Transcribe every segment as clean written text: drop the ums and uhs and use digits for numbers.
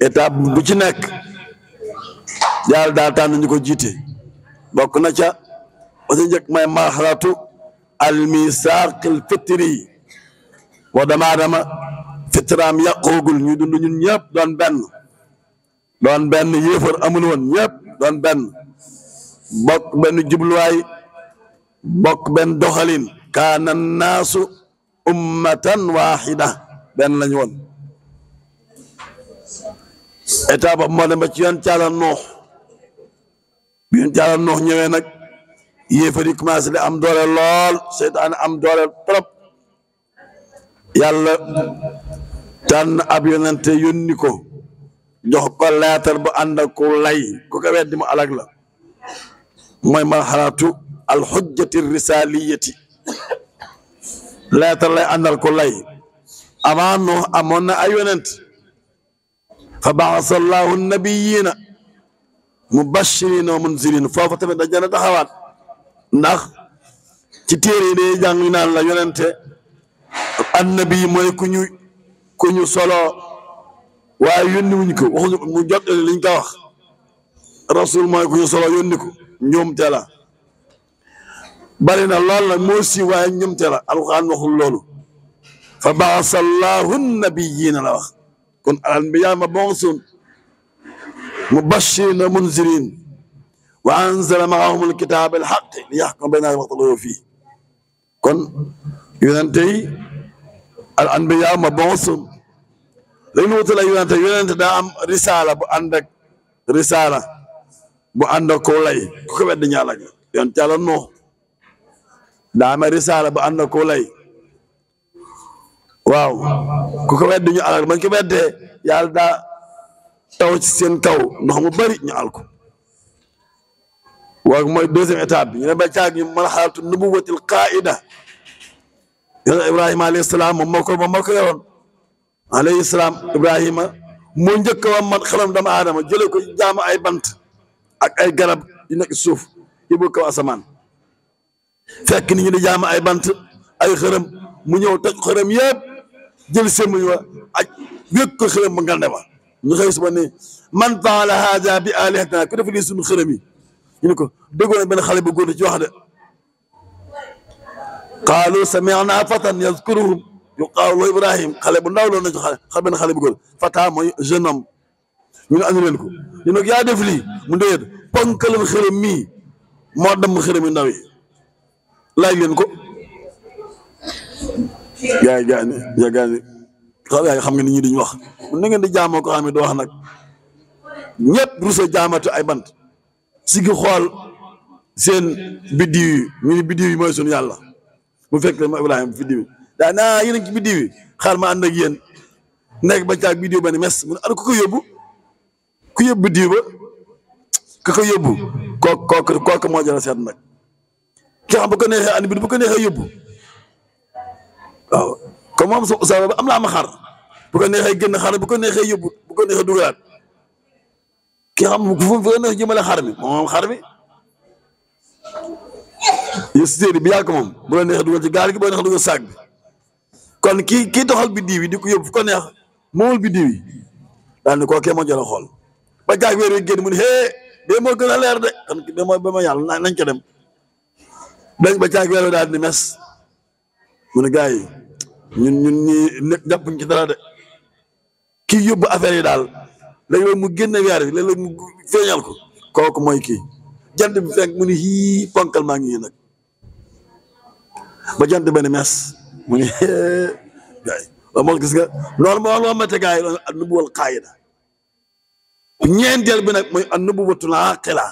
étape bu ci nekk yàlla daal tànn ñu ko jiite bokk na ca ba ci njëkk may marxalatu al misaqil fitri wa dama fitraam yàqoogul ñu dund ñun ñëpp doon benn yéefar amul woon ñëpp doon benn bokk benn jubluwaay bokk benn doxalin kaana naasu ummatan waxida benn lañu woon état boobu moo dem ba ci yoon caala noox bi yoon caala noox ñëwee nag yéefar yi commencé di am doole lool seytaane am doole trop yàlla tànn ab yonente yónni ko jox ko leetar bu ànd ak ku lay ku ko weddi mu alag la mooy marxalatu alxujjati risaliyati leetar lay àndal ku lay avant Nuux amoon na ay yonent fa baasa allahu nabiyina mubashirina wa munzirin foofu tamit dañ leen a taxawaat ndax ci téere yi day jàng ñu naan la yonente annabi mooy ku ñu solo waaye yónni wuñ ko waxuñu mu jot liñ ko wax rasul mooy ku ñu solo yónni ko ñoomte la bari na lool nag moo si waaye ñoomte la alquran waxul loolu fa baasa allahu nabiyina la wax kon al anbiya mab'uusun mubashirina munzirin wa anzala ma'ahum alkitaba bilhaqq liyahkuma bayna an-naasi waxtalafu fiihi kon yonente yi al anbiya mab'uusun léegi nu wutal ay yonente daa am risaala bu ànd ak ko lay ku ko weddi ñaala ga yonente Yàlla Nuux daa am risaala bu ànd ak ko lay waaw ku ko weddi ñu alal man ko weddee yàlla daa taw ci seen kaw ndox mu bari ñu al ko waaw mooy deuxième étape bi ñu ne ba caag ñu marxalatu nubuwatil qaida Ibrahima alayhi salaam moom moo ko yoroon alayhi salaam Ibrahima moo njëkk a man xelam dama aadama jëlee ko jaamu ay bant ak ay garab yu nekk suuf yóbbu kaw asamaan fekk nit ñi di jaamu ay bant ay xërëm mu ñëw toj xërëm yëpp jël semmuñ wa ak wékk ko xërëm ba ngande ba ñu xëy suba ne man faala haada bi alihatina ku def lii suñu xërëm yi ñu ne ko déggoon na benn xale bu góor ci wax de qaalu sami'na fatan yazkuruhum yuqaalu Ibrahim xale bu ndaw loolu na ci benn xale bu góor fata mooy jeune homme ñu ne andi leen ko ñu ne yaa def lii mu ndéet ponkalal xërëm mii moo dem xërëm yu ndaw yi laaj leen ko gaa yi xam nga nit ñi duñ wax mun na ngeen di jaamoo ko xam ne doo wax nag ñëpp rusa jaamatu ay bant si gi xool seen biddiw yi ñu ne biddiw yi mooy sunu yàlla bu fekk ma Ibrahima biddiw yi daa naa yéen ci biddiw yi xaar ma ànd ak yéen nekk ba caag biddiw ba ne mes mu ne ana ku ko yóbbu biddiw ba ku ko yóbbu kooku moo jëla seet nag ki xam bu ko neexee andi bi bu ko neexee yóbbu waaw comme moom sa am la am xar bu ko neexee génn xar bu ko neexee yóbbu bu ko neexee dugalaat ki xam fu ko neexee jëmale xar mi moom xar mi yëstéeri bi yaa ko moom bu la neexee dugal ci gaal gi bu la neexee dugal saag bi kon kii doxal biddiw yi di ko yóbbu fu ko neex moomul biddiw yi daal ni kookee moo jëla xool ba jaag weer wi génn mu ne hee bee moo gën a leer de kon ba ma yàlla nañ ko dem dañ ba caag weer daal di mes mu ne gars yi ñun ñi nekk jàppuñ ci dara de kii yóbbu affaire yi daal léeg-léeg mu génne weer bi léeg-léeg mu feeñal ko kooku mooy kii jant bi fekk mu ne hii ponkal maa ngi nag ba jant benn mes mu ne gars yi waaw moo gis nga loolu moo mate gars yi loolu an nubuwal qaayida ñeenteel bi nag mooy an nubuwatul aqila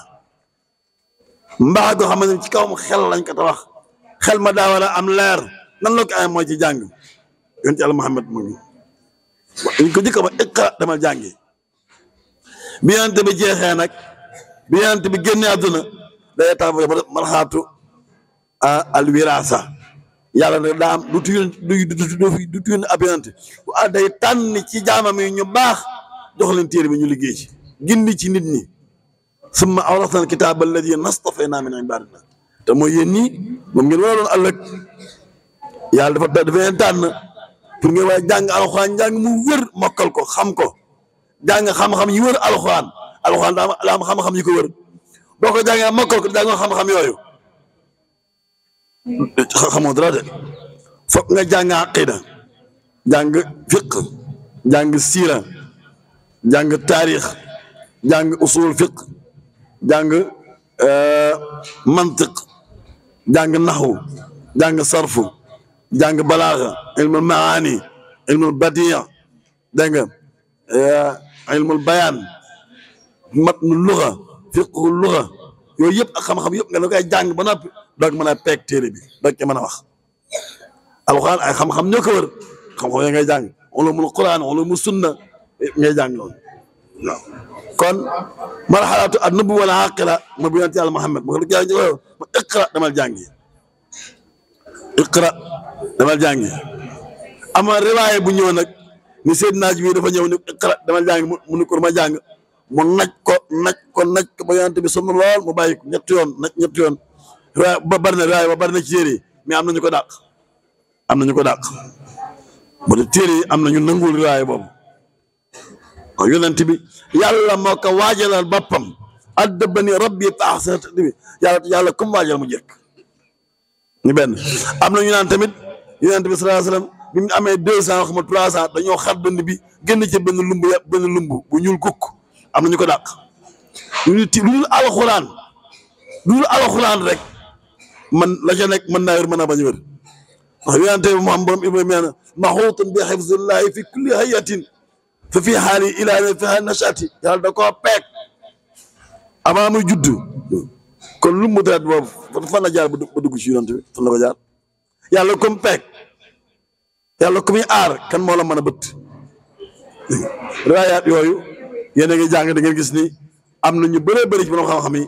mbaax goo xam ne ci kawam xel lañ ko tabax xel ma daa war a am leer nan la ko ay mooy ci jàng yonent Yàlla Muhammad mu ngi ñu ko jëkk ba iqra demal jàngi bi yonent bi jeexee nag bi yonent bi génne àdduna day tax marxaatu al wirasa yàlla nag daa am du tuyun ab yonent day tànn ci jaamam yi ñu baax jox leen téere bi ñu liggéey ci gindi ci nit ñi summa awrasna alkitaaba alladi nastafayna min ibadina te mooy yéen ñii moom ngeen waroon ëllëg yàlla dafa leen tànn pour nga waaye jàng alxuraan jàng mu wër mokkal ko xam ko jàng xam-xam yi wër alxuraan daa am xam-xam yi ko wër boo ko jàngee mokkal ko jàng xam-xam yooyu xamoo dara de foog nga jàng aqida jàng fiq jàng siira jàng taarix jàng usul fiq jàng mantiq jàng naxwu jàng sarfu jàng balaaga ilmul maani ilmul badiya dégg nga ilmul bayaan matnu luga fiqhu luga yooyu yëpp ak xam-xam yëpp nga la koy jàng ba noppi doog mën a peeg téere bi doog ci mën a wax alxuraan ay xam-xam ñoo ko wër xam-xam yooyu ngay jàng ulumul quran ulumul sunna ngay jàng loolu waaw kon marxalatu an nubu wala aqila ma bu yonent yàlla Muhammad ma iqra damal jàngi iqra damal jàngi ama riwaaye bu ñëw nag ni Seydina Jibril dafa ñëw ni iqra damal jàngi mu ni ko ma jàng mu naj ko ba yonent bi sonn lool mu bàyyi ko ñetti yoon riwaaye ba bari na ci téere yi mais am nañu ko dàq bu dee téere yi am nañu nangul riwaaye boobu waaw yonent bi yàlla moo ko waajalal boppam addabani rabbi fa ahsana ta'dibi yàlla comme waajal mu jekk ñu benn am na ñu naan tamit yonent bi sallallahu alayhi wasallam bi mu amee 200 xam nga 300 dañoo xar dënd bi génn ci benn lumb bu ñuul kukk am na ñu ko dàq lu dul alxuraan rek man la ca nekk mën naa wér mën naa bañ a wér ndax yonent bi mu am borom Ibrahima nee na maxuutun bi hifzillahi fi kulli hayatin fa fii xaali ilaa fi nashaati yàlla da koo peeg avant muy judd kon lu mu deret boobu fan la jaar ba dugg ci yonent bi fan la ko jaar yàlla comme peeg yàlla ku muy aar kan moo la mën a bëtt riwaayaat yooyu yéen a ngi jàng da ngeen gis ni am na ñu bëree bëri ci borom xam-xam yi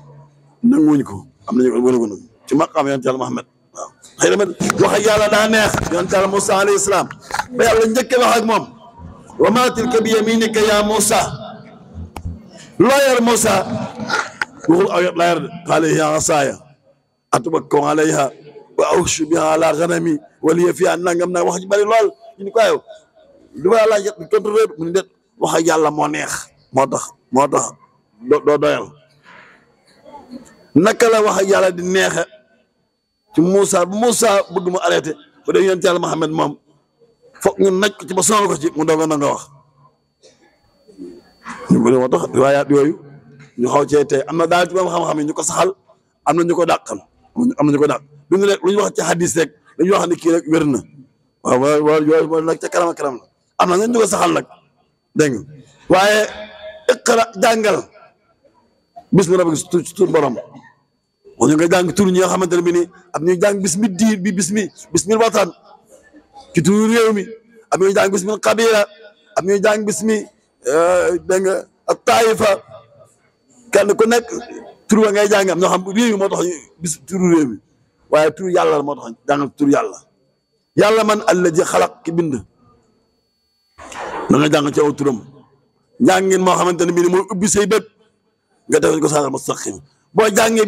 nanguwuñ ko am nañu ko nangu ci maqaam yonent yàlla Muhammad waaw xëy na wax ak yàlla daa neex yonent yàlla Moussa alayhi salaam ba yàlla njëkkee wax ak moom wa maa tilka bi yaminika yaa Moussa loo yor Moussa waxul aw laa yor de qaala hiya asaaya atawakkalu alayha wa ahussu bihaa alaa ganami wa liya fiihaa nangam na wax ji bari lool ñu ni ko yow li ma laaj tontu réer mu ni det wax ak yàlla moo neex moo tax doo doyal naka la wax ak yàlla di neexe ci Moussa bu Moussa bëgg mu arrêté ba dee yonent yàlla Muhammad moom foog ñu naj ko ci ba sonal ko ci mu doog a nga wax ñu bëri moo tax riwaayaat yooyu ñu xaw cee tey am na daal ci moom xam-xam yi ñu ko saxal am na ñu ko dàqal am na ñu ko dàq duñu rek lu ñu wax ci hadis rek dañuy wax ni kii rek wér na waaw yooyu nag ca kanam la am na ñu ko saxal nag dégg nga waaye iqra jàngal bis mi rabbi ci tur borom wax ñu nga jàng tur ñi nga xamante ne bi ni am ñuy jàng bismi diir bi bismil watan ci turu réew mi am ñuy jàng bismil qabila am ñuy jàng bismi dégg nga ak taifa kenn ku nekk tur wa ngay jàng am ñoo xam réew mi moo tax bis turu réew mi waaye turu yàlla moo tax jàngal turu yàlla man alladi xalaq ki bind na nga jàng ci aw turam njàngin moo xamante ne bi ni mooy ubbi say bët nga def ko saaral mustaqim boo jàngee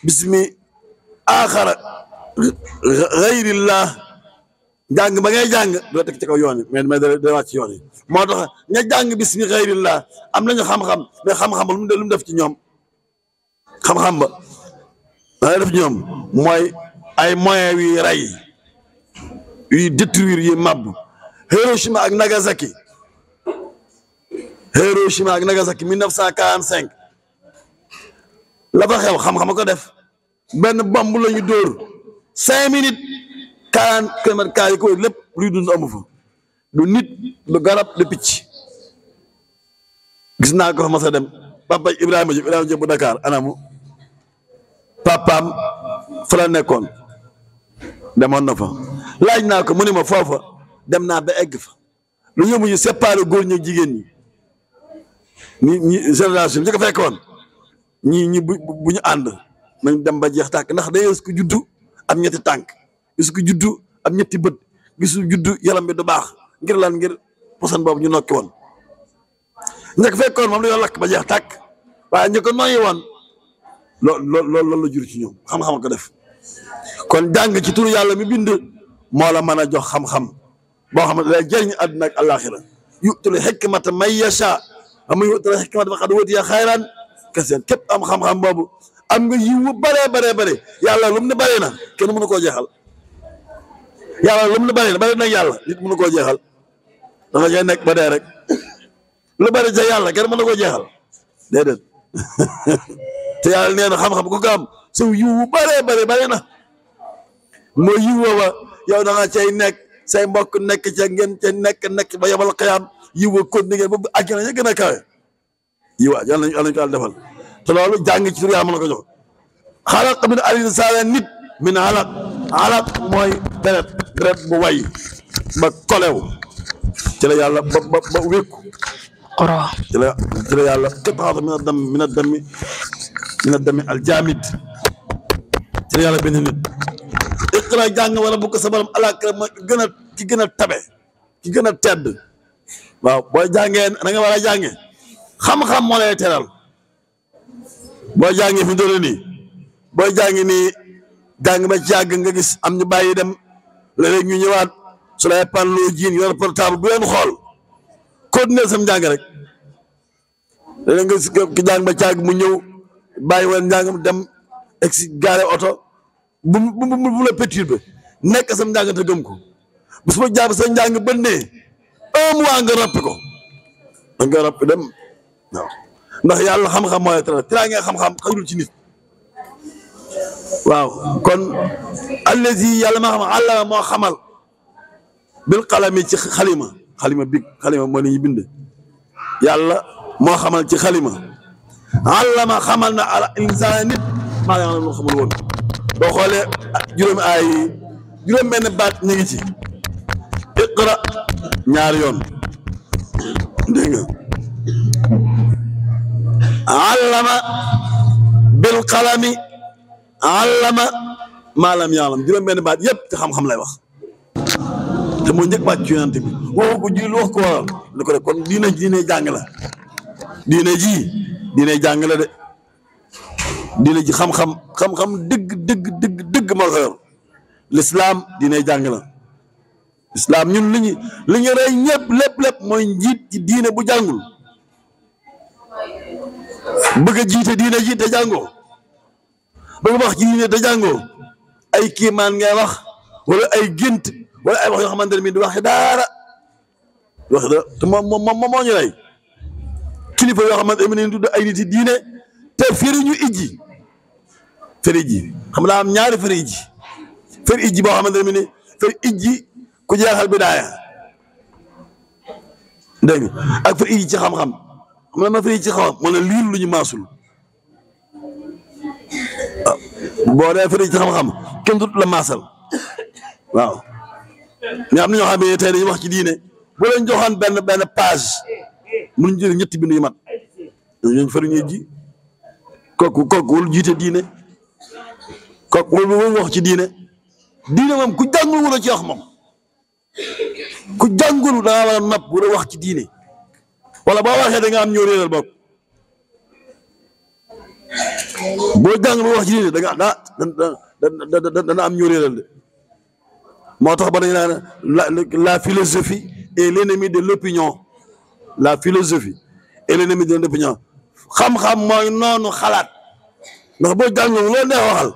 bismi aaxara gayrillah jàng ba ngay jàng doo teg ci kaw yoon yi mais da wàcc ci yoon yi moo tax ña jàng bismi gayrillah am nañu xam-xam mais xam-xam ba lu mu def ci ñoom xam-xam ba da def ci ñoom mooy ay moyens yuy rey yuy détruire yuy màbb Hiroshima ak Nagasaki 1945 la fa xew xam-xam ko def benn bomb la ñu dóor 5 minutes 40 kilomètres carrés yi ko lépp luy dund amu fa du nit du garab du picc gis naa ko fa mas a dem papa Ibrahima Diop bu Dakar anamu papaam fa la nekkoon demoon na fa laaj naa ko mu ne ma foofa dem naa ba egg fa lu ñu mujj séparé góor ñi jigéen ñi génération bi ñu ko fekkoon ñi bu ñu ànd nañ dem ba jeex tàkk ndax day gis ko juddu am ñetti tànk gis ko juddu am ñetti bët gisu juddu yaram bi du baax ngir lan ngir posan boobu ñu nokki woon ña ko fekkoon moom dañoo lakk ba jeex tàkk waaye ñi ko noyyi woon loolu la jur ci ñoom xam-xam ko def kon jàng ci turu yàlla mi bind moo la mën a jox xam-xam boo xam ne day jëriñ àdduna ak àllaaxira yu'tul hikmata man yashaa wa man yu'tal hikmata faqad utiya xayran kasiiran képp am xam-xam boobu am nga yiwu bare yàlla lu mu ne bare na kenn mënu koo jeexal yàlla lu mu ne bare na yàlla nit mënu koo jeexal dafa cay nekk ba dee rek lu bari ca yàlla kenn mënu koo jeexal déedéet te yàlla nee na xam-xam ku ko am suw yiwu bare na mooy yiw wa yow da nga cay nekk say mbokk nekk ca ngeen ca nekk ba yabal xiyaam yiw wa kon ni ngeen ba àjjana ya gën a kawe yiwa yàlla nañu ko def te loolu jàng ci tur yàlla mën na ko jox xalaq min al-insaani nit min alaq mooy deret bu way ba kolew ci la yàlla ba wékku ci la yàlla qit'atun min ad-dami al-jaamid ci la yàlla bind nit iqra jàng wala bu ko sa borom alakram ki gën a tabe ki gën a tedd waaw booy jàngee da nga war a jànge xam-xam moo lay teral boo jàngee fi doole nii booy jàngi nii jàng ba ci yàgg nga gis am ñu bàyyi dem léeg-léeg ñu ñëwaat su lay panloo jiin yor portable bu leen xool continuer sam jàng rek léeg-léeg nga gis ki jàng ba ci yàgg mu ñëw bàyyi woon njàngam dem egsi gaare oto bu la perturbé nekk sam njàng te gëm ko bu su ma jàpp sa njàng ba ne 1 mois nga rappi ko nga rappi dem waaw ndax yàlla xam-xam mooy tera nga xam-xam xajul ci nit waaw kon allazi yàlla ma xam àllama moo xamal bil qalami ci xalima big xalima moo la ñuy bind yàlla moo xamal ci xalima àllama xamal na al insaan nit maa ngi lu xamul woon boo xoolee juróomi ay juróom benn baat ñu ngi ci iqra ñaari yoon dégg nga allama bil qalami allama maalam yaalam juróom benn baat yëpp te xam-xam lay wax te moo njëkk baat ci yonent bi waxu ko ji lu wax ko waral li ko rek kon diine jàng la diine jàng la de diine ji xam-xam dëgg moo ko yor l'islam diine jàng la islam ñun li ñu rey ñëpp lépp mooy njiit ci diine bu jàngul bëgg a jiite diine ji te jàngoo bëgg wax ci diine te jàngoo ay kiimaan ngay wax wala ay gént wala ay wax yoo xamante ne bii du wax dara te moom moo ñu rey kilifa yoo xamante ne bii tudd ay nit yi diine te firi ñu ijji xam naa am ñaari firi ijji boo xamante ne bii nii firi ijji ku jeexal bidaaya dégg nga ak firi ijji ci xam-xam xam na ma firi ci xam-xam moo ne liir lu ñu maasul boo dee firi ci xam-xam kenn dut la maasal waaw mais am na ñoo xam ne tey dañuy wax ci diine bu leen joxoon benn page mënuñ jël ñetti bind yu mat ñooñu fari ñuy ji kooku wul jiite diine kooku wul wax ci diine moom ku jàngul wala ci wax moom ku jàngul da nga war a napp wala wax ci diine wala boo waxee da nga am ñoo réeral bokk boo jàngul wax ci diine da nga dana am ñoo réeral de moo tax ba dañu naan la philosophie est l'ennemi de l'opinion la philosophie est l'ennemi de l'opinion xam-xam mooy noonu xalaat ndax boo jàngoo loo neex waxal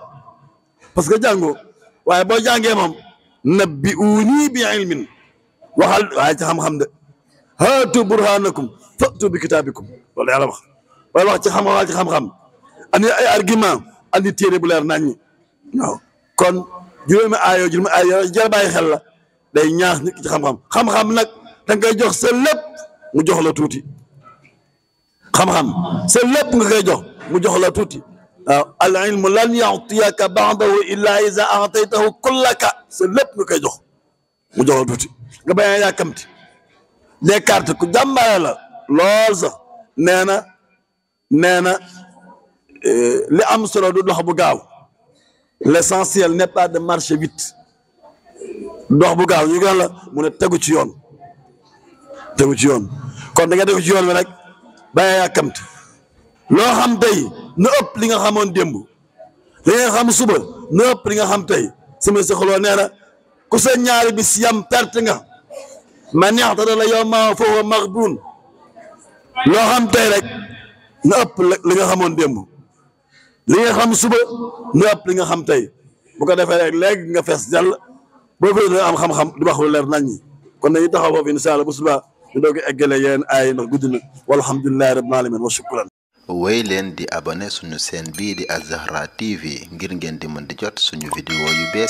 parce que jàngoo waaye boo jàngee moom nabbi'uuni bi ilmin waxal waaye ci xam-xam de haatu burhanakum fa'tu bi kitaabikum loolu yàlla wax waaye wax ci xam-xam wax ci xam-xam andi ay argument andi téere bu leer naññi waaw kon juróomi aayoo jar bàyyi xel la day ñaax nit ki ci xam-xam nag da ngay jox sa lépp mu jox la tuuti xam-xam sa lépp nga koy jox mu jox la tuuti waaw al ilmu lan yu'tiyaka ba'dahu illa iza a'taytahu kullaka sa lépp nga koy jox mu jox la tuuti nga bañ a yàkkamti Descartes ku jàmbaare la lool sax nee na li am solo du dox bu gaaw l'essentiel n'est pas de marcher vite dox bu gaaw ñu gën la mu ne tegu ci yoon kon da nga tegu ci yoon bi rek bañ a yàkkamti loo xam tey na ëpp li nga xamoon démb li nga xam suba na ëpp li nga xam tey sama sa xoloo nee na ku sa ñaari bis yam perte nga man i'tadala yawma fa huwa maghbun loo xam tey rek nga ëpp li nga xamoon démb li nga xam suba nga ëpp li nga xam tey bu ko defee rek léegi nga fees jàll boo fi am xam-xam di wax lu leer nañ ñi kon dañuy taxaw foofu incha allah bu subaa ñu doog a eggale yéen ay ndax guddi na walhamdulillahi rabbil alamin wa shukran. wéy leen di abonné suñu chaîne bii di Al Zahra TV ngir ngeen di mën di jot suñu vidéo yu bees